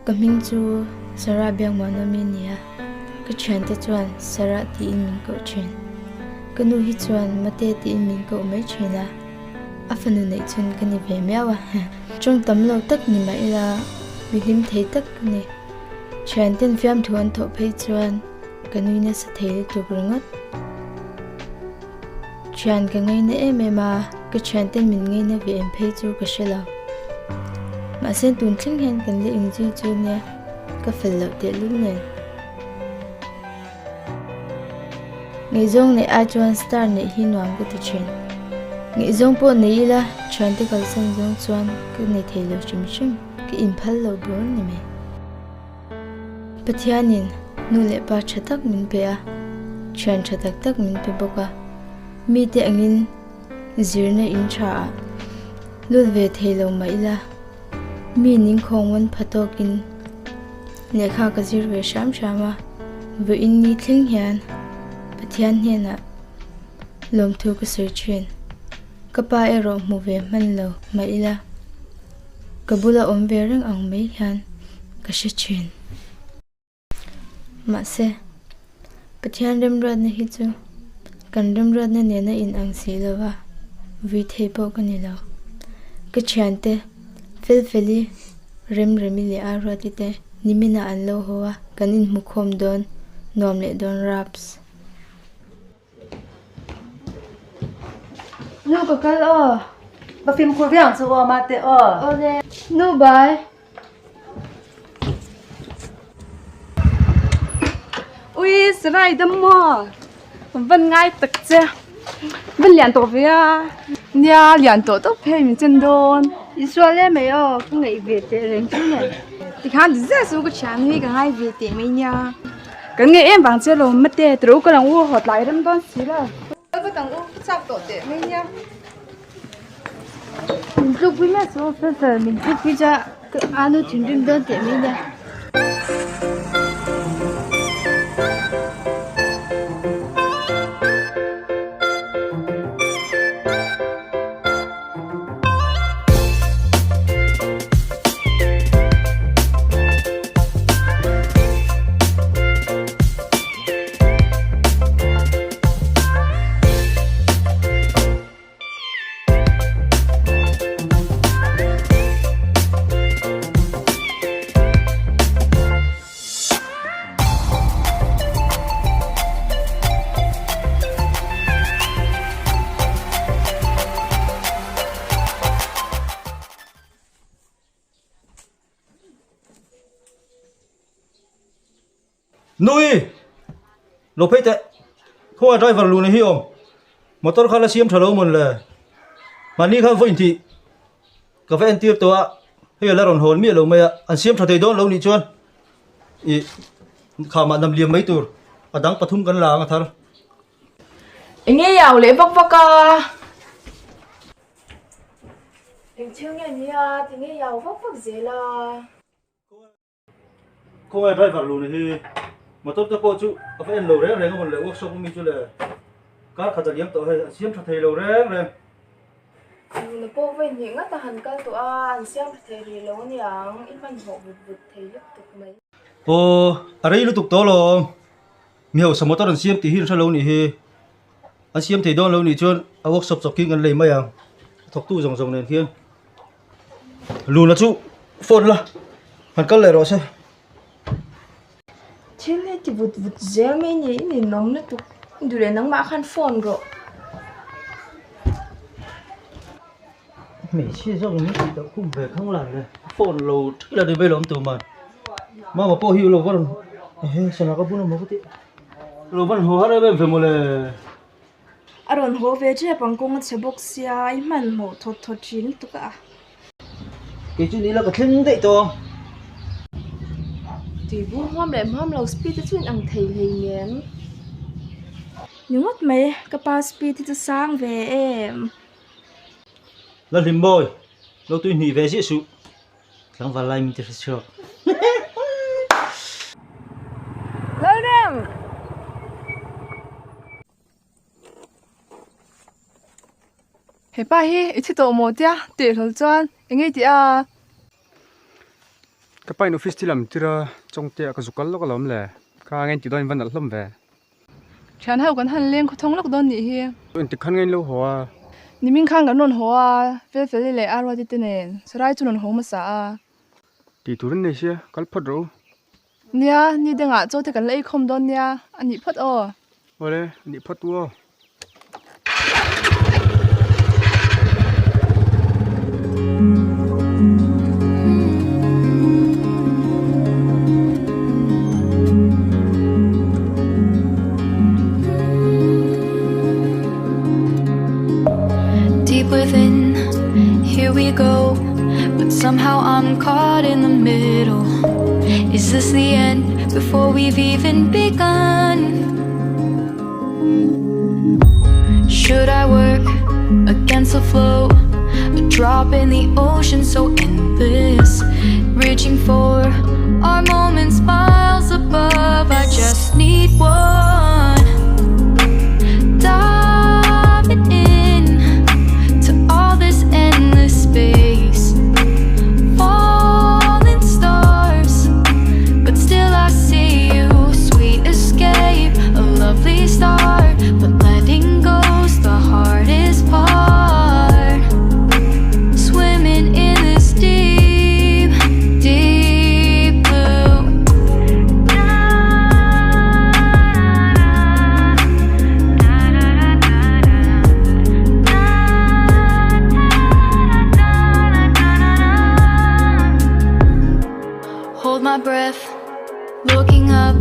Ka hming chu Sarah Biakmuanawmi a ni a, ka thiante chuan Sarah tiin min koh thin. Ka nu hi chuan Mate tiin min koh mai thin a, a fanu neih chhun ka ni ve miau a. Tawng tam lo tak ni mah ila mi hlim thei tak ka ni. Thianten fiamthu an thawh phei chuan ka nui nasa thei lutuk ringawt. Thian ka ngaina em em a, ka thianten min ngaina ve em phei chu ka hre lo. Mahse tun thleng hian kan la inzui chu nia ka fel loh tehlul nen. Ngaihzawng neih ai chuan star neih hi nuam ka ti thin. Ngaihzawng pawh nei ila thiante kalsan zawng chuan ka nei thei lo hrim hrim, ka inphal lo bur ni mai. Pathianin nu leh pa tha tak min pe a, thian tha tak tak min pe bawk a. Mite angin zirna in tha ah lut ve thei lo mah ila, mi ningkhawng vawn pha tawkin lehkha ka zir ve hram hram a, vawiin ni thleng hian Pathian hnenah lawmthu ka sawi thin. Ka pa erawh hmu ve hman lo mah ila, ka bula awm ve reng ang mai hian ka hre thin. Mahse, Pathian remruatna hi chu kan remruatna nena inang si lo va, vui thei pawh ka ni lo. Ka thiante Felfeli, Remremi leh Aruati te niminah an lo haw a, kan inhmukhawm dawn nuam leh dawn raps. Nu ka kal aw. Va fimkhur viang chu aw mate aw. Awle. Nu bye. Ui Sarai dam maw? Van ngai tak che. Van lian tawh ve a. Nia lian tawh tawp hei min chen dawn. I sual em mai aw ka ngaih ve teh reng chu nen. Tikhan ti zet chu ka thian hi ka ngai ve teh mai nia. Kan ngei em vang che lo mate tiro ka lang u haw tlai rem dawn si lo. Kal vat ang u ka chak tawh teh mai nia. Min tluk pui mai chu fel fel min tluk pui cha ka anu thinrim dawn teh mai nia. Nui! Lo phei teh. Khawnga driver lu ni hi awm. Motor kha la siam tha lo mawn le. Mahni khan vawiin tih ka va entir tawh a, hei a la rawn hawn miah lo mai a, an siam tha thei dawn lo nih chuan ih khamah nam liam mai tur a dang pathum kan la ang a thar. Enge i au leh vak vak a? Eng thil nge nia tinge i au vak vak zel a? Khawngaih driver lu ni hi motor te pawh chu a va en lo reng reng a mawn le workshop ami chu le car khat a liam tawh hei an siam tha thei lo reng reng. Luna pawh vawi hnih ngat a han kal tawh a an siam tha thei rih lo aniang i hmanhmawh vut vut thei lutuk mai. Aw a rei lutuk tawh alawm mi hausa motor an siam tih hi an hre lo nih hi an siam thei dawn lo nih chuan a workshop chawp khi kan lei mai ang a thawktu zawng zawng nen khian. Luna chu phone la han kal leh rawh se. Thil hi ti vut vut zel mai ni i ninawm lutuk duh leh nangmah khan phone rawh. Hmeichhia zawk in tih loh khum ve khang lan le phone lo thil a ni mai lo awm tur man mama pawh hi lo va rawn ehe sana ka bun a maw ka tih lo va rawn haw har em em ve mawle. A rawn haw ve tep ang kawng a chhe bawk sia i hmanhmawh thawt thawt thin lutuk a. Kei chu ni ila ka thleng daih tawh ang. Tui bur hmuam leh hmuam lo speed te chu in ang thei hlei nem. Ni ngawt mai ka pa speed hi chu sang ve em. La hlim mawi lo tui hnih ve ziah suh. Tlangval lai min ti hre chhuak. Lalrem! He pa hi i thi tawh maw tia teh hlawl chuan eng nge tih a? Ka pa in office thil am tir a, Chawngte ah ka zu kal lawk alawm le. Kha nge ti dawn in va nalh hlawm ve. Thian ho kan han leng khawthawng lawk dawn nih hi. Engtik khan nge in lo haw a? Nimin khan kan rawn haw a, Felfeli leh Aruati te nen Sarai chu rawn haw hmasa a. Tih turin nei sia, kal phawt rawh u. Nia, ni dangah chaw te kan la ei khawm dawn nia, a nih phawt aw. Awle, a nih phawt u aw. Deep within, here we go But somehow I'm caught in the middle Is this the end before we've even begun? Should I work against the flow? A drop in the ocean so endless Reaching for our moments miles above I just need one Diving in to all this endless space Falling stars But still I see you Sweet escape, a lovely start But letting go's the hardest part Swimming in this deep, deep blue Hold my breath, looking up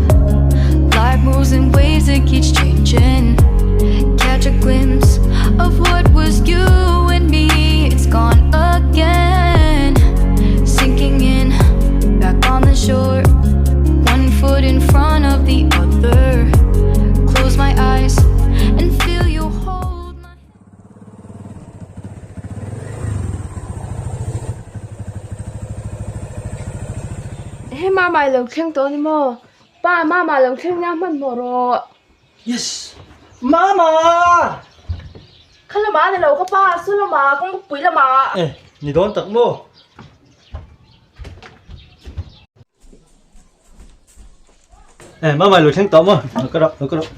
Life moves in waves, it keeps changing Catch a glimpse of what was you and me It's gone again Sinking in, back on the shore One foot in front of the other Close my eyes and feel you hold my Ehe mama i lo thleng tawh a ni maw? Pa mama lo thleng nia hmanhmawh rawh. Yes! Mama! Kha lamah a ni lo ka pa, saw lamah, kawngpui lamah. Eh, ni dawn tak maw? Eh, mama lo thleng tawh maw? Lo ka rawh, lo ka rawh.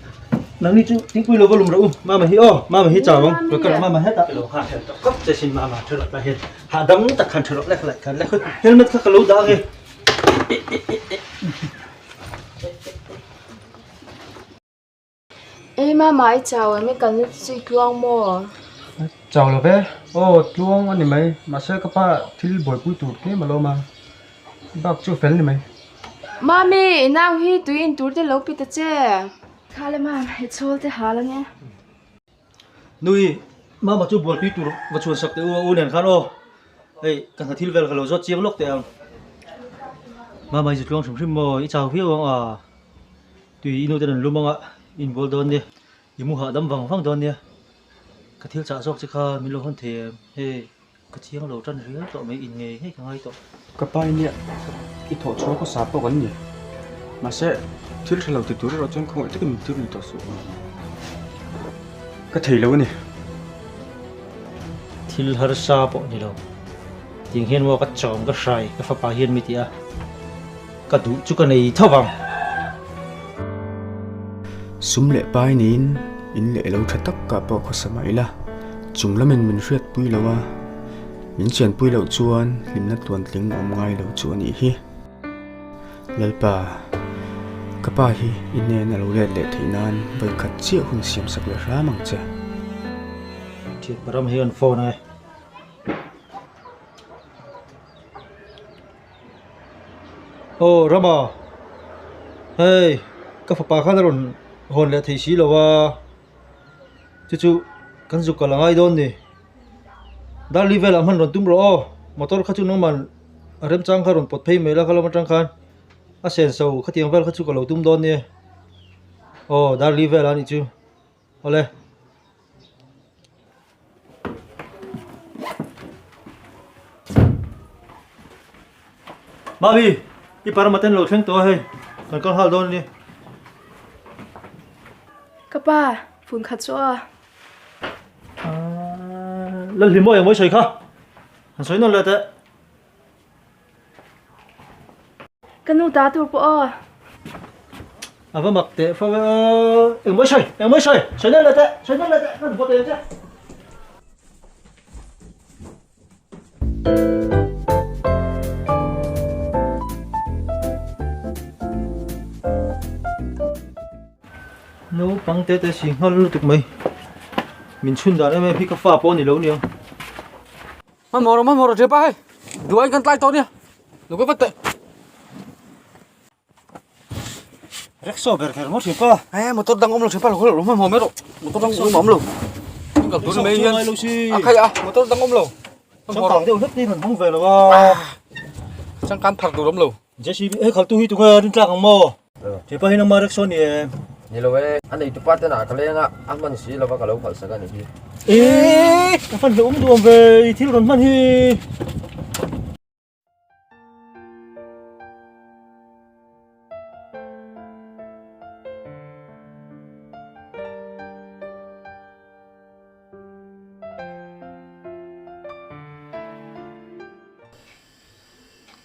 Nangni chu thingpui lo va lum rawh u. Mama hi aw, mama hi chau ang. Lo ka rawh, mama hetah. Lo nghak hel tawh khawp che sin mama thu rawh ta hian. Hahdam tak khan thu rawh lek lek khan lek. Helmet kha ka lo dah ang e. Ei mama i chau em i kalna te chu i tluang maw? Chau lo ve, aw tluang a ni mai, mahse ka pa thil buaipui tur tlem a lawm a, bak chu fel ni mai. Mami, i nau hi tui in tur te lo pi ta che. Kha le mam, i chhawl te hal ange. Nui, mama chu buaipui tur va chhuan sak teh u a u nen khan aw, hei ka hna thil vel ka lo zawt chiang lawk teh ang. Mama i zu tluang hrim hrim maw, i chau viau ang a. Tui i nu ten an lum anga in bual dawn nia, i mu hahdam vang vang dawn nia. Ka thil chah zawk che kha min lo hawn thei em? Hei ka chiang lo tan riau tawh mai in ngei ngei ka ngai tawh. Ka pa nia i thawh chhuah khaw sa pawh kan ni. Mahse thil tha lo ti tur erawh chuan khawngaih takin min tir lui tawh suh. Ka thei lo a ni. Thil harsa pawh ni lo. Tiang hian maw ka chawm ka hrai ka fapa hian mi ti a. Ka duh chu ka nei tho vang. Sum leh pai niin in leh lo tha tak kah pawh khawsa mah ila, chung lamin min hriatpui lo a, min chianpui loh chuan hlimna tluantling awm ngai lo chu a nih hi. Lalpa, ka pa hi i hnen a lo let leh theih nan vawikhat chiah hun siamsak leh hram ang che. Thianpa ram hi an phone a e. Aw Rama, hei ka fapa khan a rawn hawn leh thei si lo a, chu chu kan zuk kal a ngai dawn ni. Darli velah hman rawn tum rawh aw, motor kha chu nangman a remchang kha rawn pawt phei mai la kha lam atang khan a senso khatiang vel kha chu ka lo tum dawn nia. Aw Darli velah a nih chu. Awle. Mami, i parma ten lo thleng tawh a hei, kan kal nghal dawn a ni. Ka pa, phun khat chu a. Lalhlimawia mawi sawi kha, han sawi nawn leh teh. Ka nu ta tur pawh aw. A va mak teh fo e aw. Engmaw i sawi? Engmaw i sawi? Sawi nawn leh teh! Sawi nawn leh teh! Ka hmu teh che. Naupang te te si nghal lutuk mai. Min chhun dan em em hi ka fa pawh a ni lo nia. Hmanhmawh rawh hmanhmawh rawh ṭhiapa hei duai kan tlai tawh nia lo ka vat teh. Rickshaw ber kher maw ṭhiapa? He motor dang awm lo ṭhiapa lo kal lo hmanhmawh mai rawh motor dang awm lo. Kal tur mai hian a khai a motor dang awm lo. Changkang deuh hlek te hi kan hmang ve lo a. Changkan thar tur awm lo. JCB he khaltu hi tunge rin tlak ang maw? Ṭhiapa hi nangmah rickshaw ni em? Ni lo e, a neitu pa ten ah ka leng a, a hman si lova ka lo khalh sak a ni hi. Eee, ka fan hlauhawm duh awm ve i thil rawn hman hi.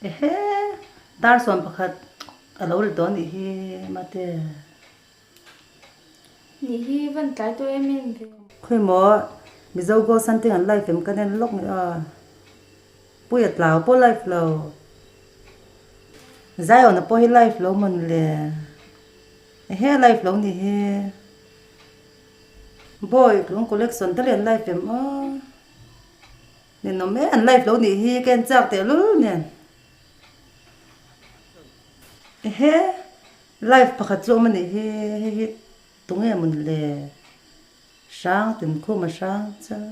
Ehe, dar 11 a lo ri dawn nih hi mate. Nih hi van tlai tawh em em ve. Khawi maw Mizo Go Something an live em ka nen lawk ni a. Puia tlau pawh live lo. Zion-a pawh hi live lo mawn le. Ehe live lo nih hi. Boy tlung collection te lian live em aw. Ninawm e an live lo nih hi ka en chak teh lul nen. Ehe live pakhat chu awm a nih hi hei hi tunge mawn le hrang tinkhum a hrang chal.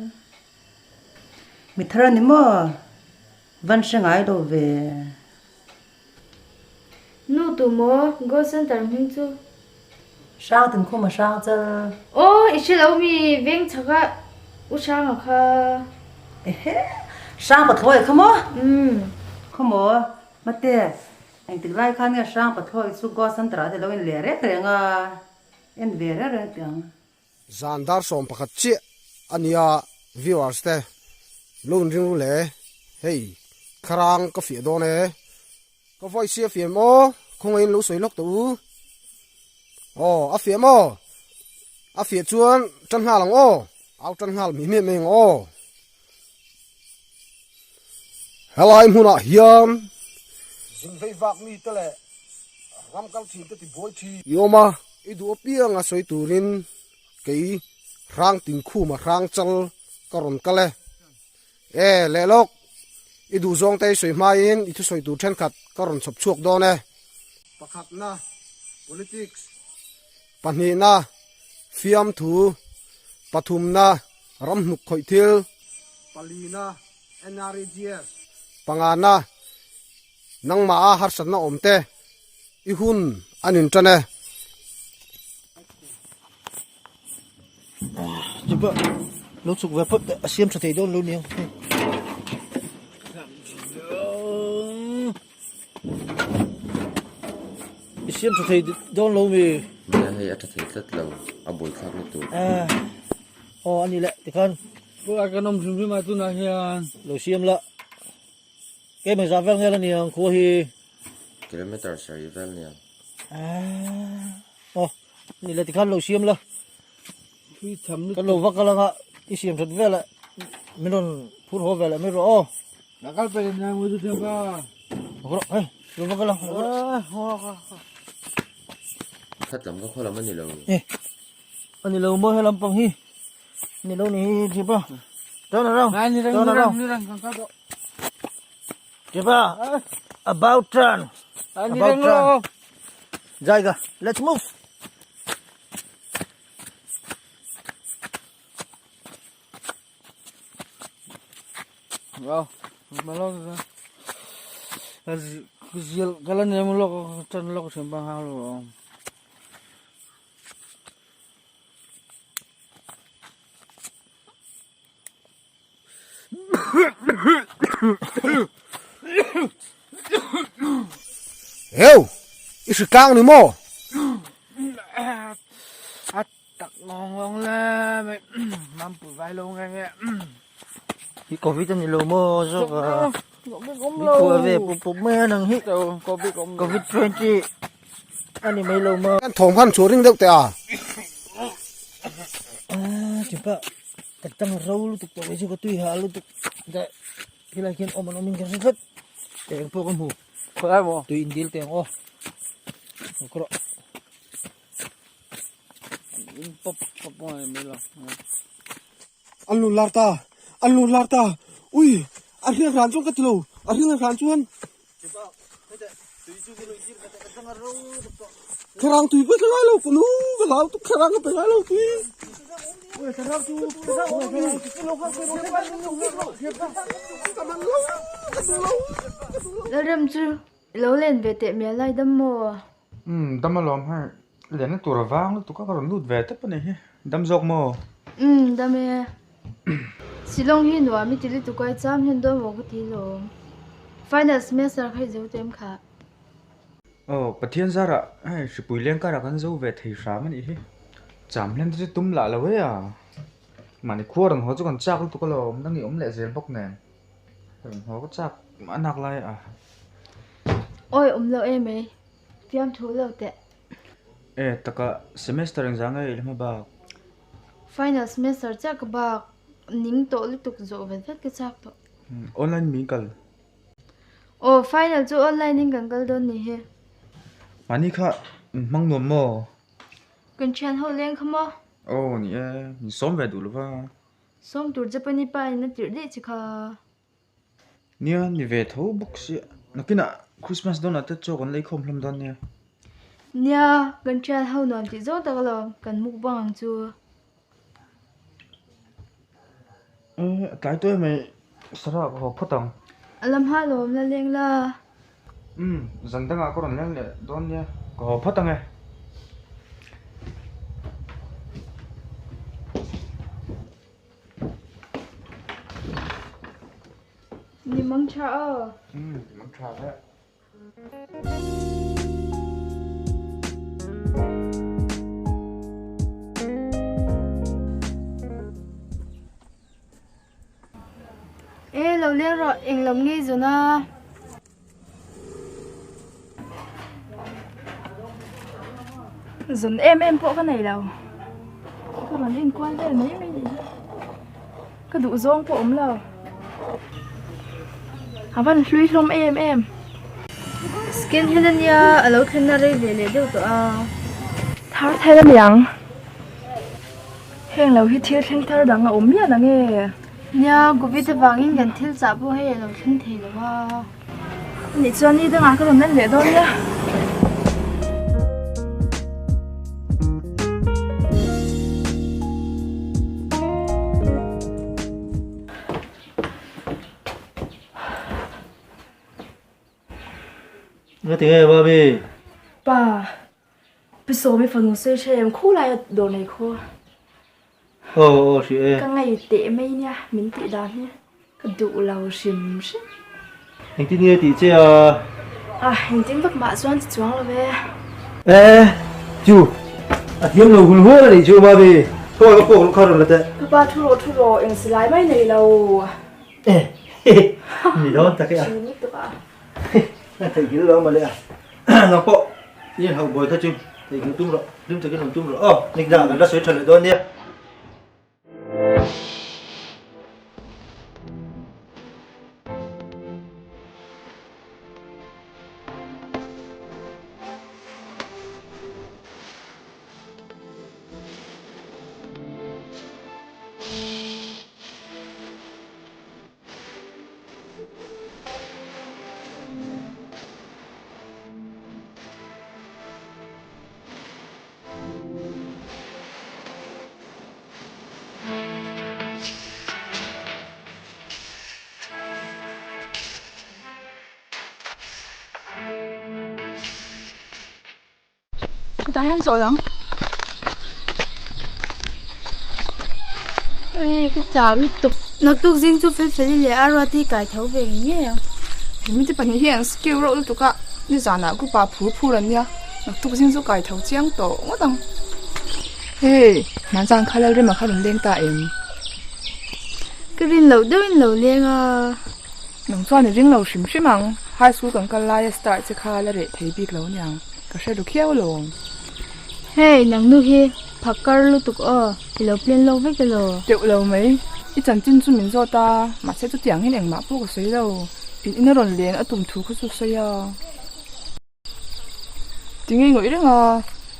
Mi thar a ni maw van hre ngai lo ve. Nu tu maw Gold Center hming chu? Hrang tinkhum a hrang chal. Aw i hre lo mi veng chhak a u hranga kha. Ehe hrang pathlawi kha maw? Umm. Khaw maw mate engtik lai khan nge hrang pathlawi chu Gold Center ah te lo in leh reng reng a en ve reng reng teh ang. Zan dar 11 chiah a nia viewers te lo in ring ru le hei thlarang ka fiah dawn e ka voice hi a fiah maw khawngaih in lo sawi lawk tawh u aw a fiah maw a fiah chuan tan nghal ang aw au tan nghal mi miah mai ang aw helai hmunah hian zin vei vak mi te leh ram kal thin te ti buai thin i awm a. I duh apianga sawi turin kei hrang tinkhuma hrang chal ka rawn kal e. E, leh lawk, i duh zawng te i sawi hmain i thusawi tur thenkhat ka rawn chhawp chhuak dawn e. Pakhatna, Politics. Pahnihna, Fiamthu. Pathumna, Ramhnuk khawih thil. Palina, NREGS. Pangana, Nangmah a harsatna awm te i hun an in tan e. Chupa lo chhuk ve phawt teh a siam tha thei dawn lo niang. I siam tha thei dawn lo mi. Nia hei a tha thei tlat lo a buaithlak na tur. Aw a ni leh tikhan. Pu a kan awm hrim hrim a tunah hian. Lo siam la. Kei mai zah vel nge la niang khua hi. Kilometer sarih vel niang. Aw ni le tikhan lo siam la. Kan lo vak alanga i siam that vel ah min rawn phur haw vel ah mai rawh aw. Na kal pe na ngu chu thiam ka. Rawh hei lo vak ala. Khat lam ka khaw lam a ni lo. Ani lo maw he lampang hi. Ni lo ni hi thipa. Turn around. Turn around. Thipa. About turn. About turn. Jaiga. Let's move. Wow. Malo Zial kalan ni mo lok chan lok simbang halo. Heu! I hri tlang ni maw? A tak ngawng ngawng le mai mampui vai lo nghe nghe. Hi covid ani lo maw zawk a. Min khuah ve pup pup mai a nang hi. Covid 20 ani mai lo maw. An thawm khan chhuah ring deuh teh a. Ah chipa ka tang ro lutuk tawh mai chu ka tui hah lutuk deh khilai khian awm an awm in ka hre tlat teng pawh ka hmu Khawi ai maw? Tui in dil teng aw. Ka rawh. In pop pop ngai mai lo. An lu lar ta, an lu lar ta. Ui, a hriat ran chuan ka ti lo, a hriat ran chuan. Thlarang tui pawh thla ngai lo, ka nu ka lau tuk thlarang ka pe ngai lo tui. Lalrem chu i lo len ve teh mial lai dam maw? Umm dam alawm hei, lenna tur a vang lutuk a ka rawn lut ve tep a ni hi, dam zawk maw? Umm dam e, Shillong hi nuam i ti lutuk a, i cham hian dawn maw ka ti lawm. Final semester kha i zo teh em kha? Aw, Pathian zarah hei hripui leng karah kan zo ve thei hram a nih hi. Cham hlen te chu tum lah lo e a. Mahni khua rawn haw chu kan chak lutuk alawm, nang i awm leh zel bawk nen. Rawn haw ka chak a nak lai a. Awi awm lo em ei, fiam thu lo teh. E taka semester engzah nge i la hma bak? Final semester chiah ka bak, ning tawh lutuk zawh vet vet ka chak tawh. Online min kal. Aw final chu online in kan kal dawn ni hi. Mahni kha in hmang nuam maw? Kan thian ho leng kha maw? Aw ni e, min sawm ve duh lova. Sawm tur Japani pa in a tirh daih che kha. Nia ni ve tho bawk sia. Nakinah Christmas dawnah te chaw kan lei khawm hlawm dawn nia. Nia, kan thian ho nuam tih zawng tak alawm, kan mukbang ang chu. Eh, a tlai tawh emai, Sarah ka haw phawt ang. A lam hma lawm la leng la. Umm, zan dangah ka rawn leng leh dawn nia, ka haw phawt ang e. Ni mang tha aw. Umm, mang tha ve. E lo leng rawh eng lam ngei zawn a. Zawn em em pawh ka nei lo. Ka rawn inkual vel mai mai nih hi. Ka duh zawng pawh awm lo. A van hlui hlawm em em. Skin hian ania a lo thlenna rei ve leh deuh tawh a. Thar thel a niang. Heng lo hi thil thleng thar dang a awm miah na nge? Nia, Covid avangin kan thil chah pawh hei a lo thleng thei lo a. Anih chuan ni dangah ka rawn en leh dawn nia. Nga ti nge Babi? Pa, Pi Sawmi fanu sawi hre em khu laia dawr nei khu. Aw aw hri e. Ka ngei teh mai nia min tih dan hi ka duh lo hrim hrim. Engtin nge tih che a? Ah engtin vak mah chuan ti chuang lo e. E chu a thiam lo hul hual a nih chu Babi. Khawi ka pawk kha rawn la teh. Ka pa thu rawh thu rawh eng silai mai nei lo. E ni dawn tak e a. Hrim lutuk a. A theihnghilh lo mawle a. Nang pawh i inhauh buai kha chu theihnghilh tum rawh, hlim takin awm tum rawh aw, nikdangah kan la sawi tha leh dawn nia. Hetah hian chawl ang. Ê ka chau lutuk. Naktuk zing chu fel fel i leh a ruat hi kai tho ve ngei ang. Hemi te pahnih hi an skill reuh lutuk a, nizanah group ah phur phur an nia, naktuk zing chu kai tho chiang tawh ngawt ang. Hey, hmanzan kha Lalrema kha rawn leng ta em? Ka rin loh deuhin lo leng a. Nang chuan i ring lo hrim hrim ang. High school kan kal laia star che kha la reh thei bik lo niang. Ka hre ru khiau alawm. Hey, nang nu hi phakar lutuk aw, i lo plan lawk vek elaw? Teuh lo mai. I chanchin chu min zawt a, mahse chutiang hian engmah pawh ka sawi lo. In ina rawn len a tum thu kha chu sawi a. Ti ngei ngawih reng a,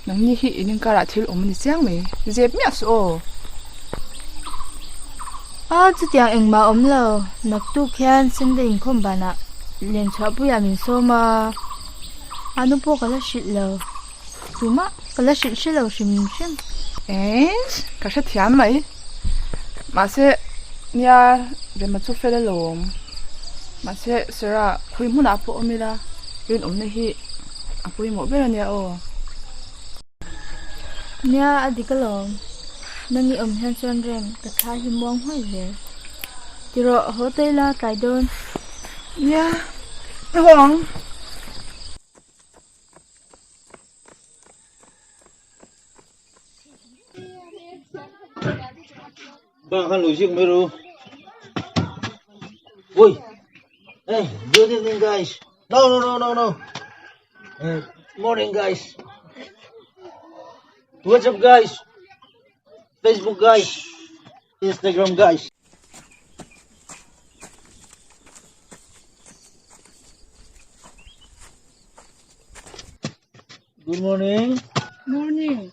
nangni hi in inkarah thil awm a ni chiang mai, zep miah suh aw. A, chutiang engmah awm lo, naktuk hian Sunday inkhawm banah Lenchhuahpuiah min sawm a, a nu pawh ka la hrilh lo, tumah ka la hrilh hre lo hrim hrim. Eish, ka hrethiam mai, mahse nia Rema chu fel alawm, mahse Sarah khawi hmunah pawh awm ila. Rinawmna hi a pawimawh ber a nia aw. Nia a dik alawm. Nang i awm hian chuan reng ka thla hi muang huai zel. Ti rawh haw ta ila tlai dawn. Nia i haw ang. Bang khan lo ziak mai ru. Ui. Hey, good evening guys. No, no, no, no, no. Uh, morning guys. What's up guys? Facebook guys. Instagram guys. Good morning. Morning.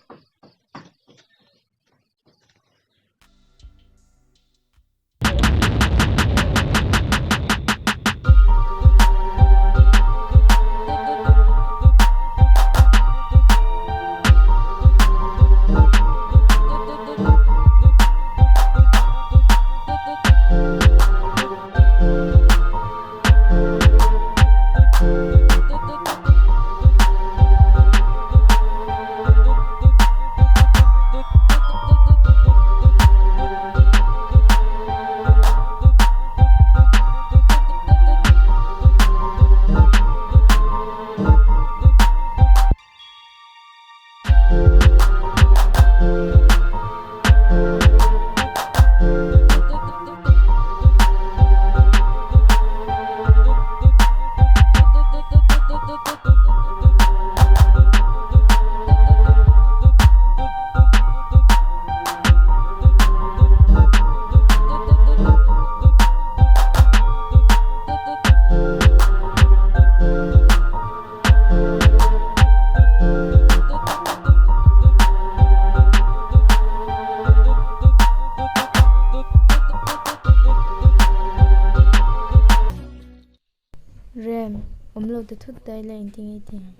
Rem, awm lo ta thut dai la engtin nge i tih ang?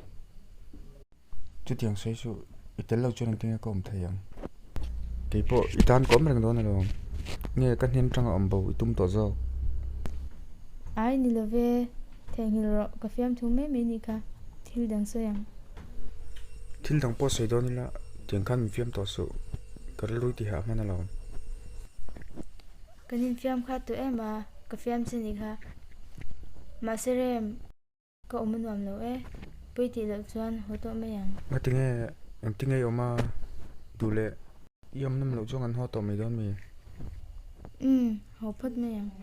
Chutiang sawi chu i tel lo chuan engtin nge ka awm thei ang? Keipawh i tan ka awm reng dawn alawm. Nge ka hnen tanga awm bo i tum tawh zawk? Ai ni lo ve, theihnghilh rawh ka fiamthu mai mai nih kha, thil dang sawi ang. Thil dang pawh sawi dawn ila tiang khan min fiam tawh suh, ka rilru i tihah hman alawm. Kan infiam kha tawh em a, ka fiam che nih kha. Mahse rem, ka awm a nuam lo e, pawi tih loh chuan haw tawh mai ang. Ngatinge, engtinge i awm a, duh leh i awm nawm loh chuan kan haw tawh mai dawn mi? Umm, haw phawt mai ang.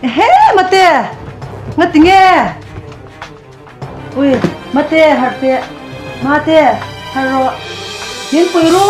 Ehe mate ngati nge ui mate harh teh mate harh rawh min pui ru.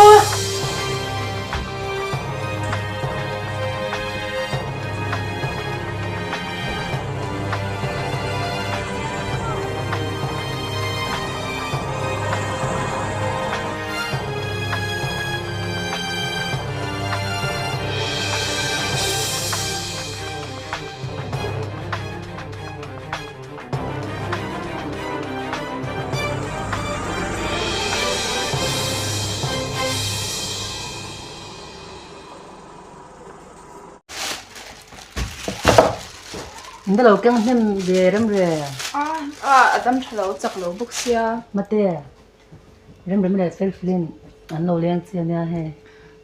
In lo keng hnem ve rem re. A a a dam tha lo chak lo bawk sia. Mate. Rem rem leh fel felin an lo leng chi ania hei.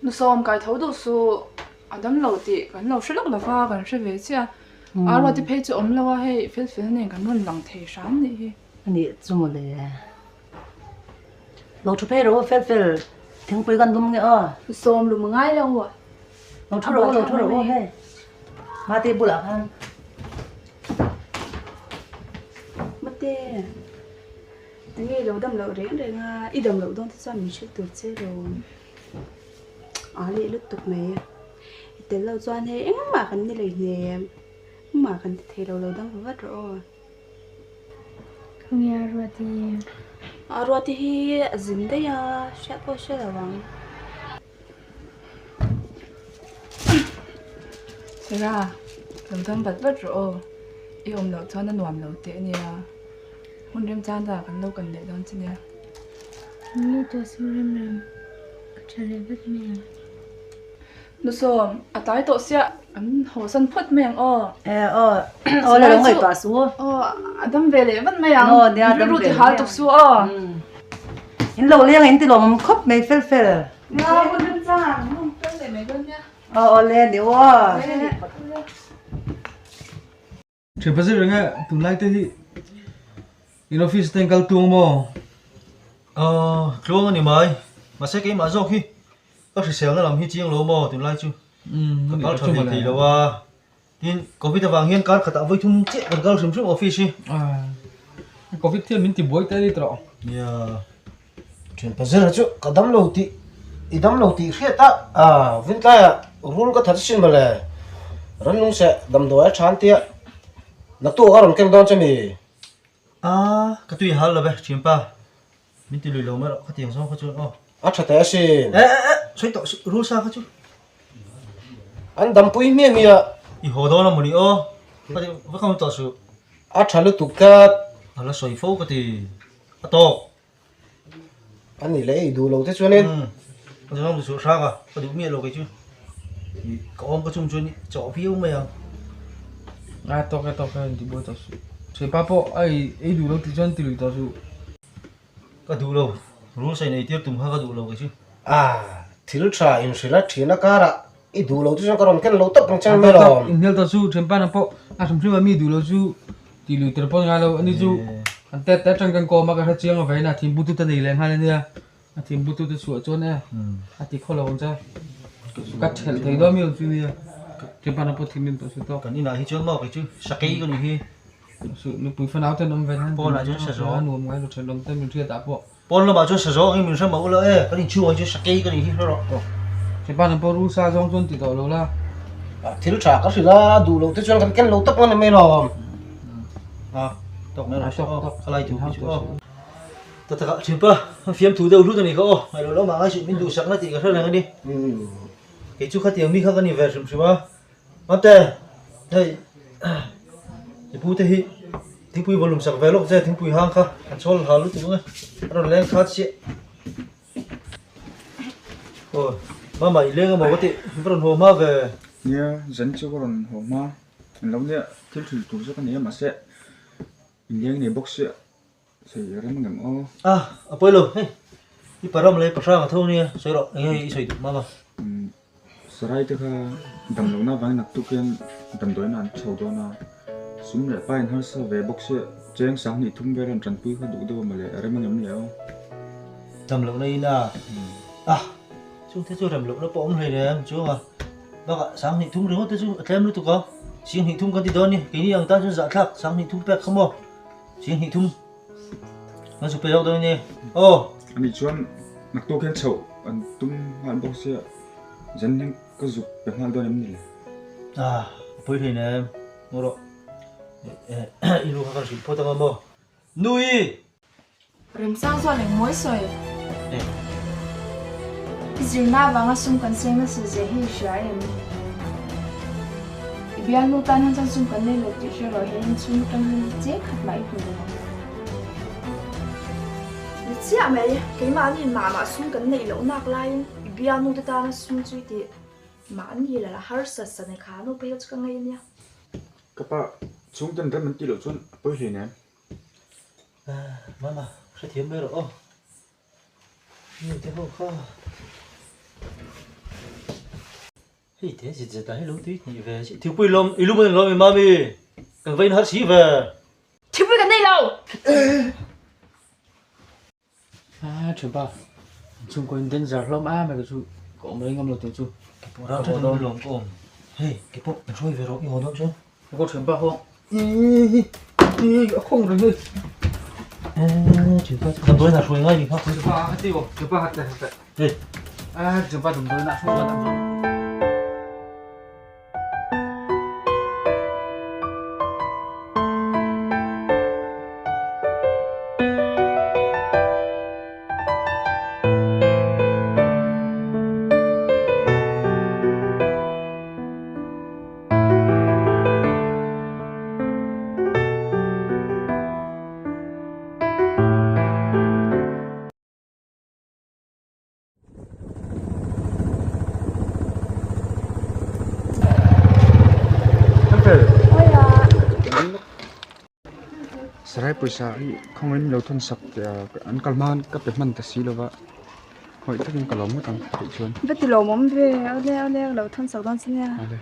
Nusawm kai tho duh suh. A dam lo tih kan lo hre lawk lo va, kan hre ve chiah a. A ruati phei chu awm lo a, hei fel fel nen kan rawn lang thei hram nih hi. A nih chu mawle. Lo thu phei rawh u fel fel, thingpui kan lum nge aw. Sawm lum a ngai lo a. Lo thu rawh u, lo thu rawh u hei. Mate bulah khan. Mate, tinge i lo dam loh reng reng a, i dam loh dawn te chuan min hrilh tur che lo. A leh lutuk mai. I tel loh chuan hei engmah kan ni lei hnem. Engmah kan ti thei lo, lo dam va vat rawh aw. Khawnge a Ruati? A Ruati hi a zin daih a, hriat pawh hre lo ang. Sarah, lo dam vat vat rawh aw. I awm loh chuan a nuam lo teh a nia. Hun remchang danah kan lo kan leh dawn che nia. Nge tawh su rem rem, ka tha leh vat mai ang. Nu sawm, a tlai tawh sia, an hawsan phawt mai ang aw. E aw, aw la lo ngaihtuah su. Aw, a dam ve leh vat mai ang. Aw nia, dam ve. Rilru ti hal tuk su aw. In lo leng in ti lawm khawp mai fel fel. Nia, hun rem chang ang, hun fel leh mai dawn nia. Aw aw le ni aw. Thian pazir reng e, tunlai te hi in office te in kal tluang maw? Aw, tluang a ni mai. Mahse keimah zawk hi ka hriselna lam hi chiang lo maw tunlai chu ka kal tha ve thei lo a. Tin, Covid avang hian kar khatah vawi thum chiah kan kal hrim hrim office hi. Covid hian min ti buai te a ni tawh. Nia. Thian pazir chu ka dam lo tih i dam lo tih hriat a, a vintlaiah rul ka that sin mawle. Rannung seh damdawi a than tia naktuk a rawn keng dawn che mi? A, ka tui hal lo ve thianpa. Min ti lui lo mai rawh khatiang zawng kha chuan aw. A tha teh asin. E e e, sawi tawh suh rul sa kha chu. An dampui hmiah hmiah. I haw dawn a mawni aw. Ka ti vak ang tawh suh. A tha lutuk tlat. A la sawi fo ka ti. A tawk. A ni leh ei duh lo te chuanin. Umm. Ka zawng duh suh hrang a, ka duh miah lo kei chu. Ka awm ka chung chuan chawh viau mai ang. A tawk e tawk e an ti buai tawh suh. Thianpa pawh a ei duh lo tih chuan ti lui tawh suh. Ka duh lo, rul sain ei tir tum kha ka duh lo kei chu. A, thil tha inhrilh a thian a karah i duh lo te chuan ka rawn ken lo tawp ang che mai lo. Inhnial tawh chu thianpa na pawh a hrim hrim a mi duh lo chu ti lui tir pawh ngai lo ani chu an tet te atang kan kawm a ka hre chiang a vawiin a thim butu te nei leh nghal ania a thim butu te chhuah chuan e a ti khaw lo ang che ka thelh thei dawn mi ang chu nia thianpa na pawh thim in tawh su tawk. Kan inah hi chuan maw kei chu sakei ka nih hi. Nupui fanau ten awm ve hian Pawnah chuan sa zawng. Nuam ngai lo thenawm te min hriat ah pawh. Pawn lamah chuan sa zawng hi min hre mah ula e, kan inchhungah hi chuan sakei ka nih hi hre rawh. Thianpa nang pawh rul sa zawng chuan ti tawh lo la. Thil tha ka hrilh a, duh loh te chuan kan ken lo tawp ang a ni mai lawm. A, tawk mai rawh aw, ka lai thu hi chu aw. Ta takah thianpa, fiamthu deuh hlut a nih kha aw, ngaih loh lamah ngai suh min duhsakna tih ka hre reng a ni. Kei chu khatiang mi kha ka ni ve hrim hrim a. Mate, hei i pu te hi thingpui volume sak ve lawk che thingpui hang kha an chhawl hal lutuk ang e, a rawn leng khat chiah. Aw, mama i leng amaw ka tih, ka rawn haw hma ve. Nia, zan chu ka rawn haw hma, an lo nia thil thil tur chu ka nei a mahse in leng nei bawk sia sawi a rem angem aw. A, a pawi lo, hei i param leh i pahrang a tho ania, sawi rawh, eng nge i sawi duh mama. Sarai te kha damlohna avangin naktuk hian damdawiin an chho dawn a, sum leh pa in harsa ve bawk sia, cheng sanghnih thum vel an tanpui kha duh deuh a mawle, a rem angem le aw. Damlohna in a, ah chung te chu remlohna pawh awm hlei reng chuang a, bakah sanghnih thum ringawt te chu a tlem lutuk a, singhnih thum kan ti dawn ni, keini ang tan chuan zahthlak sanghnih thum pek kha maw, singhnih thum kan su pe zawk dawn a ni aw. Ani chuan naktuk hian chhoh an tum nghal bawk sia. Zan hian ka zuk pe nghal dawn em ni le? Ah, a pawi hlei nem. Ngaw rawh. I nu kha kan hrilh phawt anga maw? Nui! Remchang chuan eng mawi sawi? Eh. I zirna avanga sum kan seng nasa zia hi i hria em? I bialnu tan hian chuan sum kan nei lo tih hre rawh he inchhung atang hian cheng khat mah i hmu lo ang. Ni chiah mai, keimahni mah mah sum kan neih loh nak laiin I bialnu te tana sum chu i tih mahni la la harsa sa ni kha nu phei chu ka ngei ania. Ka pa chhungten rem an tih loh chuan a pawi hle nen. Mama, hrethiam mai rawh aw. Mi te ho kha. Hei te zit zet ah hi lo tui hnih ve si. Thingpui lawm i lum a ni lawm i mami. Kan va in har si ve. Thingpui kan nei lo. A thianpa chhungkaw in danger hlawm a mai chu ka awm rei ngam lo tih chu. Keipawh ram tha dawn lawm ka awm. Hei keipawh min hruai ve rawh i haw dawn chuan. Ka thianpa ho i a khawng reng hei. Thianpa chu damdawiin a hruai ngai ni kha. Thianpa a ti aw thianpa hat te hat te. Hei. A thianpa damdawiin a hruai ngai. Sarai pawisa hi khawngaiin min lo thawn sak teh a an kal hma khan ka pe hman ta si lova khawih takin ka lo ngawt ang theih chuan. Va ti lawmawm ve awle awle ka lo thawn sak dawn che nia. Awle.